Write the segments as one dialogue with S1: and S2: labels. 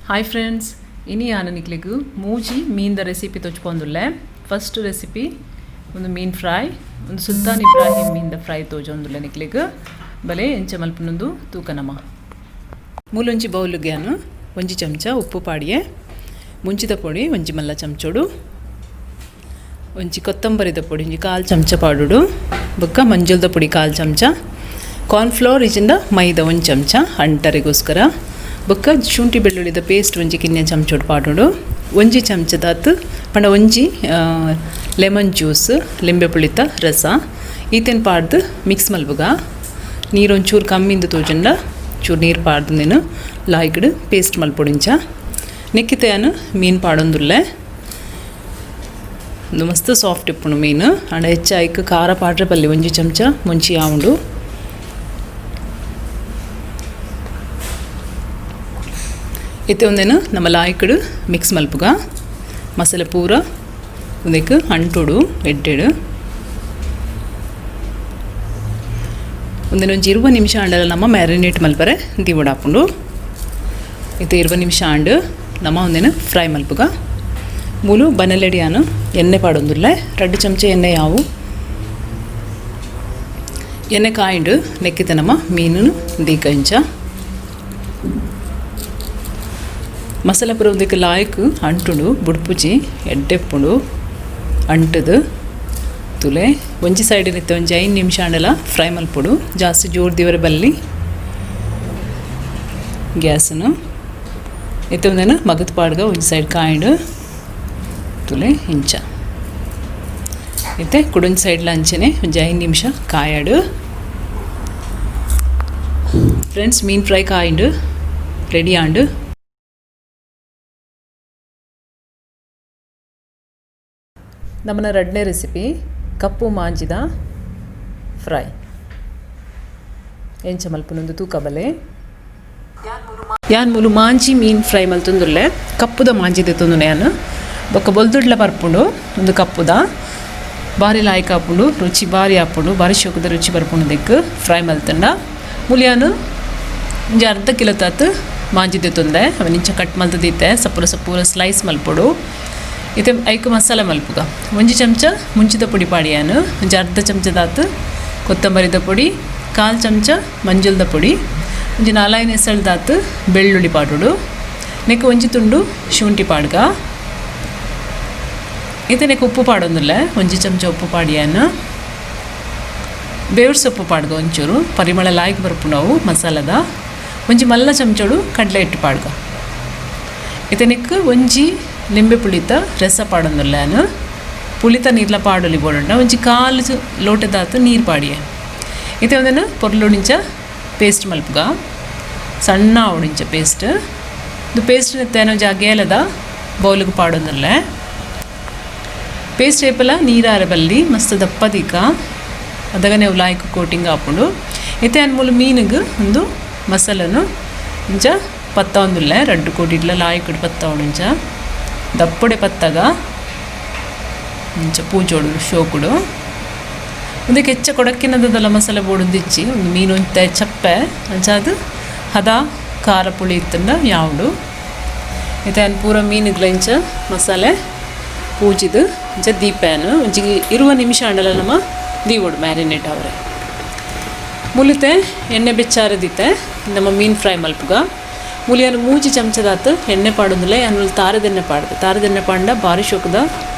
S1: Hi friends, ಇನಿ ಆನ ನಿಕ್ಲೆಗ್ ಮೂಜಿ ಮೀನ್ದ ರೆಸಿಪಿ ತೋಜ್ಪೊಂದುಲ್ಲೆ. ಫಸ್ಟ್ ರೆಸಿಪಿ ಒಂದು ಮೀನ್ ಫ್ರೈ, ಒಂದು ಸುಲ್ತಾನ್ ಇಬ್ರಾಹಿಂ ಮೀನ್ದ ಫ್ರೈ ತೋಜೊಂದುಲ್ಲೆ ನಿಕ್ಲೆಗ್. ಬಲೆ ಎಂಚ ಮಲ್ಪುನೊಂದು ತೂಕನಮ. ಮೂಲೊಂಜಿ ಬೌಲುಗ್ಯಾನು ಒಂಜಿ ಚಮಚ ಉಪ್ಪು ಪಾಡಿಯೆ, ಮುಂಚಿದ ಪೊಡಿ ಒಂಜಿ ಮಲ್ಲ ಚಮಚೋಡು, ಒಂಜಿ ಕೊತ್ತಂಬರಿದ ಪೊಡಿ ಒಂಜಿ ಕಾಲು ಚಮಚ ಪಾಡೋಡು, ಬೊಕ್ಕ ಮಂಜಲ್ದ ಪೊಡಿ ಕಾಲು ಚಮಚ, ಕಾರ್ನ್ಫ್ಲೋರ್ ಇಜಿಂಡ ಮೈದ ಒಂದು ಚಮಚ ಅಂಟರಿಗೋಸ್ಕರ, ಬೊಕ್ಕ ಶುಂಠಿ ಬೆಳ್ಳುಳ್ಳಿದ ಪೇಸ್ಟ್ ಒಂಜಿ ಕಿನ್ಯ ಚಮಚೋಡು ಪಾಡೋಡು, ಒಂಜಿ ಚಮಚದಾತ್ ಪಂಡ ಒಂಜಿ ಲೆಮನ್ ಜ್ಯೂಸ್ ಲಿಂಬೆ ಪುಳಿತ ರಸ ಈತೆನ್ ಪಾಡ್ದು ಮಿಕ್ಸ್ ಮಲ್ಪುಗ. ನೀರು ಒಂಚೂರು ಕಮ್ಮಿಂದು ತೋಜುಂಡ ಚೂರು ನೀರು ಪಾಡ್ದು ನೀನು ಲಾಯ್ಕ್ಡ್ ಪೇಸ್ಟ್ ಮಲ್ಪೊಡಿಂಚ. ನೆಕ್ಕಿತೆಯನ್ನು ಮೀನು ಪಾಡೊಂದುಲ್ಲೆ. ಒಂದು ಮಸ್ತ್ ಸಾಫ್ಟ್ ಇಪ್ಪುಂಡು ಮೀನು. ಅಂಡ ಹೆಚ್ಚ ಐಕ್ ಖಾರ ಪಾಡ್ರೆ ಬಲ್ಲಿ, ಒಂಜಿ ಚಮಚ ಮುಂಚಿ ಆವುಂಡು. ಇತ್ತೆ ಒಂದೇನು ನಮ್ಮ ಲಾಯ್ಕಡು ಮಿಕ್ಸ್ ಮಲ್ಪುಗ. ಮಸಾಲೆ ಪೂರ ಉಂದೆಕ್ ಅಂಟೊಡು ಎಡ್ಡೆಡು. ಒಂದೇನು ಒಂಜಿ 20 ನಿಮಿಷ ಆಂಡಲ ನಮ್ಮ ಮ್ಯಾರಿನೇಟ್ ಮಲ್ಪರೆ ದೀವೊಡಾಪುಂಡು. ಇತ್ತೆ 20 ನಿಮಿಷ ಆಂಡ್, ನಮ್ಮ ಒಂದೇನು ಫ್ರೈ ಮಲ್ಪುಗ. ಮೂಲು ಬನಲೆಡಿಯಾನು ಎಣ್ಣೆ ಪಾಡೊಂದುಲ್ಲೆ. 2 ಚಮಚ ಎಣ್ಣೆ ಯಾವು. ಎಣ್ಣೆ ಕಾಯಿಂಡು ನೆಕ್ಕಿತ ನಮ್ಮ ಮೀನು ದೀಕ ಇಂಚ. ಮಸಾಲೆ ಪೂರ ಉಂದೆಕ್ ಲಾಯ್ಕ್ ಅಂಟುಂಡು, ಬುಡ್ಪುಜಿ, ಎಡ್ಡೆಪ್ಪುಂಡು ಅಂಟುದು. ತುಲೆ ಒಂಜಿ ಸೈಡ್ ಇತ್ತೆ ಒಂಜಿ 5 ನಿಮಿಷ ಆಂಡಲ ಫ್ರೈ ಮಲ್ಪೊಡು. ಜಾಸ್ತಿ ಜೋರು ದಿವರ ಬಲ್ಲಿ ಗ್ಯಾಸನು. ಇತ್ತೆ ಒಂದೇನು ಮಗತ್ ಪಾಡ್ಗ, ಒಂಜಿ ಸೈಡ್ ಕಾಯಿಂಡು ತುಲೆ ಇಂಚ. ಇತ್ತೆ ಕುಡೊಂಜಿ ಸೈಡ್ಲ ಅಂಚನೆ ಒಂಜಿ 5 ನಿಮಿಷ ಕಾಯಾಡು. ಫ್ರೆಂಡ್ಸ್, ಮೀನ್ ಫ್ರೈ ಕಾಯಿಂಡು ರೆಡಿ ಆಂಡು. ನಮ್ಮನ ರಡ್ನೇ ರೆಸಿಪಿ ಕಪ್ಪು ಮಾಂಜಿದ ಫ್ರೈ. ಎಂಚ ಮಲ್ಪುನೊಂದು ತೂಕ ಬಲೆ. ಯಾನ್ ಮೂಲು ಮಾಂಜಿ ಮೀನ್ ಫ್ರೈ ಮಲ್ತೊಂದುಲ್ಲೆ. ಕಪ್ಪುದ ಮಾಂಜಿ ದೆತ್ತೊಂದುನೆ ಯಾನ್. ಬೊಕ್ಕ ಬೊಲ್ದುಡ್ಲ ಬರ್ಪುಂಡು ಒಂದು ಕಪ್ಪುದ. ಬಾರಿ ಲಾಯ್ಕ್ ಆಪುಂಡು, ರುಚಿ ಬಾರಿ ಆಪುಂಡು, ಬಾರಿ ಶೋಕುದ ರುಚಿ ಬರ್ಪುಂಡು ದೆಕ್ಕ್ ಫ್ರೈ ಮಲ್ತಂಡ. ಮೂಲು ಯಾನ್ ಒಂಜಿ ಅರ್ಧ ಕಿಲೋ ತಾತ್ ಮಾಂಜಿ ದೆತ್ತೊಂದೆ. ಅವೆನ್ ಇಂಚ ಕಟ್ ಮಲ್ತ್ ದೀತೆ. ಸಪೂರ ಸಪೂರ ಸ್ಲೈಸ್ ಮಲ್ಪೊಡು. ಇತ್ತೆ ಐಕ್ ಮಸಾಲೆ ಮಲ್ಪುಗ. ಒಂಜಿ ಚಮಚ ಮುಂಚಿದ ಪೊಡಿ ಪಾಡಿಯಾನು, ಒಂಜಿ ಅರ್ಧ ಚಮಚದಾತ್ ಕೊತ್ತಂಬರಿದ ಪೊಡಿ, ಕಾಲು ಚಮಚ ಮಂಜಲ್ದ ಪೊಡಿ, ಒಂಜಿ ನಾಲಾಯಿನ ಎಸಳ್ದಾತ್ ಬೆಳ್ಳುಳ್ಳಿ ಪಾಡೊಡು. ನೆಕ್ ಒಂಜಿ ತುಂಡು ಶುಂಠಿ ಪಾಡ್ಗ. ಇತ್ತೆ ನೆಕ್ ಉಪ್ಪು ಪಾಡೊಂದುಲ್ಲೆ. ಒಂಜಿ ಚಮಚ ಉಪ್ಪು ಪಾಡಿಯಾನು. ಬೇವು ಸೊಪ್ಪು ಪಾಡ್ಗ ಒಂಚೂರು, ಪರಿಮಳ ಲಾಯ್ಕ್ ಬರ್ಪುನವು ಮಸಾಲದ. ಒಂಜಿ ಮಲ್ಲ ಚಮಚೋಡು ಕಡಲೆ ಹಿಟ್ಟು ಪಾಡ್ಗ. ಇತ್ತೆ ನೆಕ್ ಒಂಜಿ ಲಿಂಬೆ ಪುಳಿತ ರಸ ಪಾಡೊಂದುಲ್ಲೆ ಯಾನ್. ಪುಳಿತ ನೀರ್ಲ ಪಾಡೊಲಿ ಬೋಡಂಡ ಒಂಜಿ ಕಾಲು ಲೋಟದಾತ್ ನೀರು ಪಾಡಿಯೆ. ಇತ್ತೆ ಒಂದೆನ್ ಪೊರ್ಲುಡಿಂಚ ಪೇಸ್ಟ್ ಮಲ್ಪುಗ. ಸಣ್ಣ ಆವೊಡಿಂಚ ಪೇಸ್ಟ್. ಇದು ಪೇಸ್ಟ್ ನೆತ್ತೇನ ಒಂಜಿ ಅಗೇಲದ ಬೌಲಿಗೆ ಪಾಡೊಂದುಲ್ಲೆ. ಪೇಸ್ಟ್ ಏಪಲ ನೀರಾರ ಬಲ್ಲಿ, ಮಸ್ತ್ ದಪ್ಪ ದೀಕ. ಅದಗನೆ ಅವು ಲಾಯ್ಕ್ ಕೋಟಿಂಗ್ ಆಪುಂಡು. ಇತ್ತೆ ಯಾನ್ ಮೂಲು ಮೀನುಗು ಒಂದು ಮಸಾಲನು ಇಂಚ ಪತ್ತೊಂದುಲ್ಲೆ. ರಡ್ಡ್ ಕೋಟಿಡ್ಲ ಲಾಯ್ಕ್ ಪತ್ತವೊಡು. ಇಂಚ ದಪ್ಪೊಡೆ ಪತ್ತಾಗ ಇಂಚ ಪೂಜೋಡು ಶೋಕುಡು. ಉಂದೆಕ್ ಎಚ್ಚ ಕೊಡಕ್ಕಿನದಲ್ಲ ಮಸಾಲೆ ಬೋಡುಂದಿಜ್ಜಿ. ಒಂದು ಮೀನು ಒಂತೆ ಚಪ್ಪೆ ಅಂಚಾದ್ ಹದ ಖಾರ ಪುಳಿ ಇತ್ತುಂಡ ಯಾವುಂಡು. ಇತ್ತೆ ಯಾನ್ ಪೂರ ಮೀನುಗ್ಲ ಇಂಚ ಮಸಾಲೆ ಪೂಜಿದ್ ಇಂಚ ದೀಪೇನು. ಒಂಜಿ 20 ನಿಮಿಷ ಆಂಡಲ ನಮ ದೀವೊಡು ಮ್ಯಾರಿನೇಟ್ ಆವರೆ. ಮುಲಿತೆ ಎಣ್ಣೆ ಬೆಚ್ಚಾರ ದೀತೆ. ನಮ್ಮ ಮೀನು ಫ್ರೈ ಮಲ್ಪುಗ. ಮೂಲು ಯಾನ್ 3 ಚಮಚದಾತ್ ಎಣ್ಣೆ ಪಾಡೊಂದುಲ್ಲೆ. ಯಾನ್ ಮೂಲು ತಾರದೆಣ್ಣೆ ಪಾಡ್ದೆ. ತಾರದೆಣ್ಣೆ ಪಾಂಡ ಬಾರಿ ಶೋಕುದ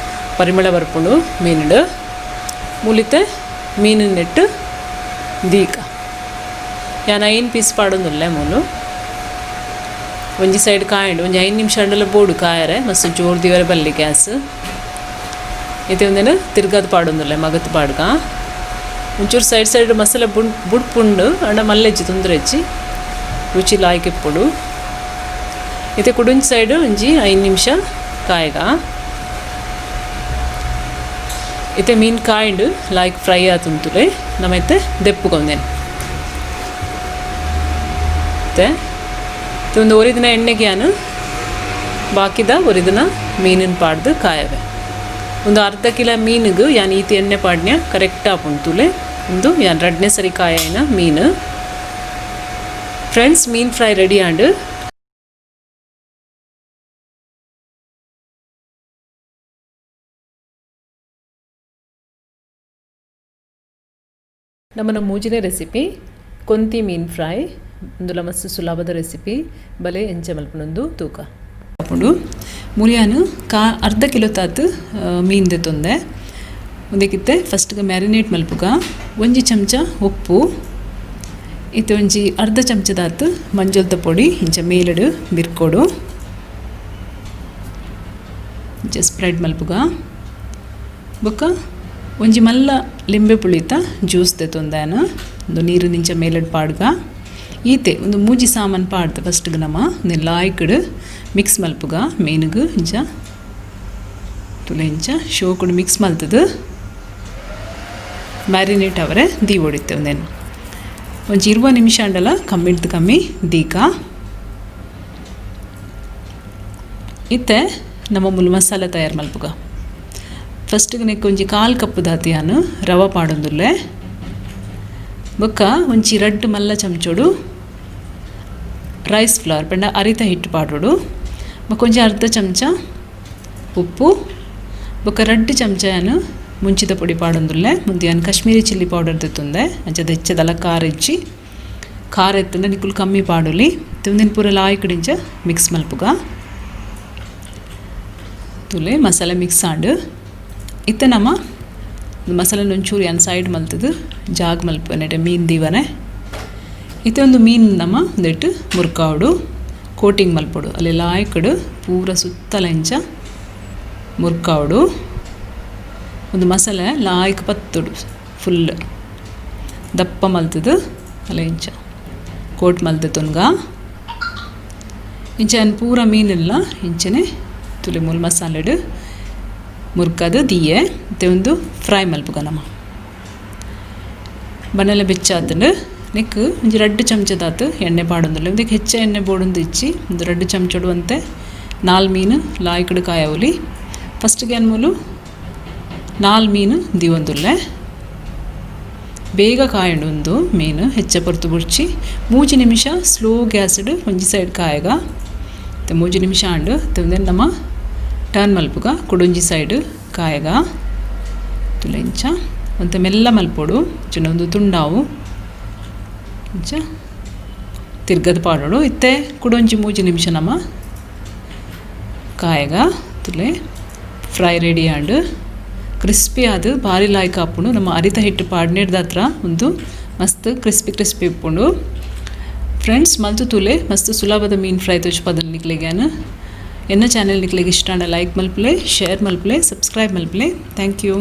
S1: ಪರಿಮಳ ಬರ್ಪುಂಡು ಮೀನುಡು. ಮೂಲಿತೆ ಮೀನು ನೆಟ್ಟು ದೀಕ. ಯಾನ್ 5 ಪೀಸ್ ಪಾಡೊಂದುಲ್ಲೆ ಮೂಲು. ಒಂಜಿ ಸೈಡ್ ಕಾಯಂಡು. ಒಂಜಿ 5 ನಿಮಿಷ ಆಂಡಲ ಬೋಡು ಕಾಯರೆ. ಮಸ್ತ್ ಜೋರು ದೀವರೆ ಬಲ್ಲಿ ಗ್ಯಾಸ್. ಇತ್ತೆ ಉಂದೆನ್ ತಿರ್ಗಾದ್ ಪಾಡೊಂದುಲ್ಲೆ, ಮಗತ್ ಪಾಡ್ಗ. ಒಂಚೂರು ಸೈಡ್ ಸೈಡ್ ಮಸಾಲೆ ಬುಡ್ಪುಂಡು ಆಂಡ ಮಲ್ಲೆಜ್ಜಿ, ತೊಂದರೆ ಇಜ್ಜಿ, ರುಚಿ ಲಾಯ್ಕ್ ಇಪ್ಪುಂಡು. ಇತ್ತೆ ಕುಡೊಂಜಿ ಸೈಡ್ ಒಂಜಿ 5 ನಿಮಿಷ ಕಾಯ್ಗ. ಇತ್ತೆ ಮೀನ್ ಕಾಯಿಂಡು ಲಾಯ್ಕ್ ಫ್ರೈ ಆತುಂತುಲೆ. ನಮ ಇತ್ತೆ ದೆಪ್ಪುಗ ಉಂದೆನ್. ಇತ್ತೆ ಒಂದು ಒರಿದಿನ ಎಣ್ಣೆಗೆ ಯಾನ್ ಬಾಕಿದ ಒರಿದಿನ ಮೀನಿನ ಪಾಡ್ದು ಕಾಯವೆ. ಒಂದು ಅರ್ಧ ಕಿಲೋ ಮೀನುಗು ಯಾನ್ ಈತ್ ಎಣ್ಣೆ ಪಾಡ್ನ್ಯ ಕರೆಕ್ಟ್ ಆಪುಂಡು ತೂಲೆ. ಉಂದು ಯಾನ್ ರಡ್ನೇ ಸರಿ ಕಾಯಿನ ಮೀನು. ಫ್ರೆಂಡ್ಸ್, ಮೀನ್ ಫ್ರೈ ರೆಡಿ ಆಂಡ್. ನಮ್ಮನ ಮೂಜಿನ ರೆಸಿಪಿ ಕೊಂತಿ ಮೀನ್ ಫ್ರೈ. ಉಂದುಲ ಮಸ್ತ್ ಸುಲಭದ ರೆಸಿಪಿ. ಬಲೆ ಎಂಚ ಮಲ್ಪುನೊಂದು ತೂಕ ಆಪುಂಡು. ಮೂಲ್ಯಾನು ಕಾ ಅರ್ಧ ಕಿಲೋ ತಾತ್ ಮೀನ್ ದೆತ್ತೊಂದೆ. ಉಂದೆಕಿತ್ತೆ ಫಸ್ಟ್ಗೆ ಮ್ಯಾರಿನೇಟ್ ಮಲ್ಪುಗ. ಒಂಜಿ ಚಮಚ ಉಪ್ಪು, ಇತ್ತೆ ಒಂಜಿ ಅರ್ಧ ಚಮಚದಾತ್ ಮಂಜೊಲ್ದ ಪೊಡಿ ಇಂಚ ಮೇಲಡು ಬಿರ್ಕೊಡು, ಇಂಚ ಸ್ಪ್ರೆಡ್ ಮಲ್ಪುಗ. ಬೊಕ್ಕ ಒಂಜಿ ಮಲ್ಲ ಲಿಂಬೆ ಪುಳಿತ ಜ್ಯೂಸ್ ದೆತ್ತೊಂದಾನ, ಒಂದು ನೀರು ನಿಂಚ ಮೇಲಡ್ ಪಾಡ್ಗ. ಈತೆ ಒಂದು ಮೂಜಿ ಸಾಮಾನು ಪಾಡ್ದು ಫಸ್ಟ್ಗೆ ನಮ್ಮ ಲಾಯ್ಕಡ್ ಮಿಕ್ಸ್ ಮಲ್ಪುಗ. ಮೇನುಗು ಇಂಚ ತುಲೆ ಇಂಚ ಶೋಕುಡು ಮಿಕ್ಸ್ ಮಲ್ತದು ಮ್ಯಾರಿನೇಟ್ ಅವರೆ ದೀವೊಡಿತ್ತೆ. ಒಂದೇನು ಒಂಜಿ 20 ನಿಮಿಷ ಅಂಡಲ ಕಮ್ಮಿಡ್ದು ಕಮ್ಮಿ ದೀಕ. ಇತ್ತೆ ನಮ್ಮ ಮುಲ್ ಮಸಾಲೆ ತಯಾರು ಮಲ್ಪುಗ. ಫಸ್ಟ್ಗೆ ನೆಕ್ ಒಂಜಿ ಕಾಲು ಕಪ್ಪು ದಾತಿಯಾನು ರವ ಪಾಡೊಂದುಲ್ಲೆ. ಬೊಕ್ಕ ಒಂಜಿ ರಡ್ಡ್ ಮಲ್ಲ ಚಮಚೋಡು ರೈಸ್ ಫ್ಲವರ್ ಪಂಡ ಅರಿತ ಹಿಟ್ಟು ಪಾಡೋಡು. ಬೊಕ್ಕ ಒಂಜಿ ಅರ್ಧ ಚಮಚ ಉಪ್ಪು, ಬೊಕ್ಕ ರಡ್ಡ್ ಚಮಚನು ಮುಂಚಿದ ಪೊಡಿ ಪಾಡೊಂದುಲ್ಲೆ. ಮುಂದೆ ಕಾಶ್ಮೀರಿ ಚಿಲ್ಲಿ ಪೌಡರ್ ದೆತ್ತೊಂದೆ. ಅಂಚದ ಹೆಚ್ಚದಲ ಖಾರ ಇಜ್ಜಿ, ಖಾರ ಎತ್ತಂಡ ನಿಕುಲು ಕಮ್ಮಿ ಪಾಡೊಲಿ. ತುಂದಿನ ಪೂರ ಲಾಯ್ಕಡಿಂಚ ಮಿಕ್ಸ್ ಮಲ್ಪುಗ. ತುಲೆ ಮಸಾಲೆ ಮಿಕ್ಸ್ ಆಂಡ್. ಇತ್ತೆ ನಮ್ಮ ಮಸಾಲೆ ಒಂಚೂರು ಯಾನ್ ಸೈಡ್ ಮಲ್ತದು ಜಾಗ್ ಮಲ್ಪು ಮೀನ್ ದೀವನೆ. ಇತ್ತೆ ಒಂದು ಮೀನ್ ನಮ್ಮ ಒಂದಿಟ್ಟು ಮುರ್ಕಾವಡು, ಕೋಟಿಂಗ್ ಮಲ್ಪೊಡು. ಅಲ್ಲಿ ಲಾಯ್ಕಡು ಪೂರ ಸುತ್ತಲ ಇಂಚ ಮುರ್ಕಾವಡು. ಒಂದು ಮಸಾಲೆ ಲಾಯ್ಕ್ ಪತ್ತುಡು ಫುಲ್ ದಪ್ಪ ಮಲ್ತದು ಅಲ್ಲ ಇಂಚ ಕೋಟ್ ಮಲ್ತು ತುನ್ಗ. ಇಂಚ ಪೂರ ಮೀನೆಲ್ಲ ಇಂಚನೆ ತುಲಿ ಮೂಲು ಮಸಾಲೆಡು ಮುರ್ಕದು ದಿಯೆ. ಮತ್ತೆ ಒಂದು ಫ್ರೈ ಮಲ್ಪುಗ. ನಮ್ಮ ಬಣ್ಣಲೆ ಬೆಚ್ಚಾತಂಡು. ನೆಕ್ ಒಂಜಿ ರಡ್ಡ್ ಚಮಚದಾತು ಎಣ್ಣೆ ಪಾಡೊಂದುಲ್ಲೆ. ಉಂದೆಕ್ ಹೆಚ್ಚ ಎಣ್ಣೆ ಬೋಡೊಂದು ಇಜ್ಜಿ. ಒಂದು ರಡ್ಡ್ ಚಮಚೊಡು ಅಂತೆ ನಾಲ್ ಮೀನು ಲಾಯ್ಕಡು ಕಾಯವೊಲಿ. ಫಸ್ಟ್ಗೆ ಮೂಲು ನಾಲ್ ಮೀನು ದೀವೊಂದುಲ್ಲೆ. ಬೇಗ ಕಾಯುಂಡು ಉಂದು ಮೀನು, ಹೆಚ್ಚ ಪೊರ್ತು ಬುಡ್ಚಿ. 3 ನಿಮಿಷ ಸ್ಲೋ ಗ್ಯಾಸ್ಡ್ ಒಂಜಿ ಸೈಡ್ ಕಾಯಗ. ಮತ್ತು 3 ನಿಮಿಷ ಆಂಡು. ಉಂದೆನ್ ನಮ ಟರ್ನ್ ಮಲ್ಪುಗ, ಕುಡೊಂಜಿ ಸೈಡ್ ಕಾಯಗ. ತುಲೆ ಇಂಚ ಒಂತೆ ಮೆಲ್ಲ ಮಲ್ಪೊಡು, ಇಂಚಿನ ಒಂದು ತುಂಡಾವು. ಇಂಚ ತಿರ್ಗದ ಪಾಡೋಡು. ಇತ್ತೆ ಕುಡೊಂಜಿ 3 ನಿಮಿಷ ನಮ ಕಾಯಗ. ತುಲೆ ಫ್ರೈ ರೆಡಿ ಆಂಡ್. ಕ್ರಿಸ್ಪಿ ಆದ್ ಬಾರಿ ಲಾಯ್ಕ್ ಆಪುಂಡು. ನಮ್ಮ ಅರಿತ ಹಿಟ್ಟು ಪಾಡ್ನೆಡ್ದಾತ್ರ ಒಂದು ಮಸ್ತ್ ಕ್ರಿಸ್ಪಿ ಕ್ರಿಸ್ಪಿ ಉಪ್ಪುಂಡು. ಫ್ರೆಂಡ್ಸ್, ಮಲ್ತು ತುಲೆ. ಮಸ್ತ್ ಸುಲಭದ ಮೀನ್ ಫ್ರೈ ತೋಜ್ಪಾದನ್ ನಿಕ್ಲೆಗ್ಯಾನ್. ಎನ್ನ ಚಾನೆಲ್ ನಿಕ್ಲೆಗ್ ಇಷ್ಟ ಆಂಡ ಲೈಕ್ ಮಲ್ಪುಲೆ, ಶೇರ್ ಮಲ್ಪುಲೆ, ಸಬ್ಸ್ಕ್ರೈಬ್ ಮಲ್ಪುಲೆ. Thank you.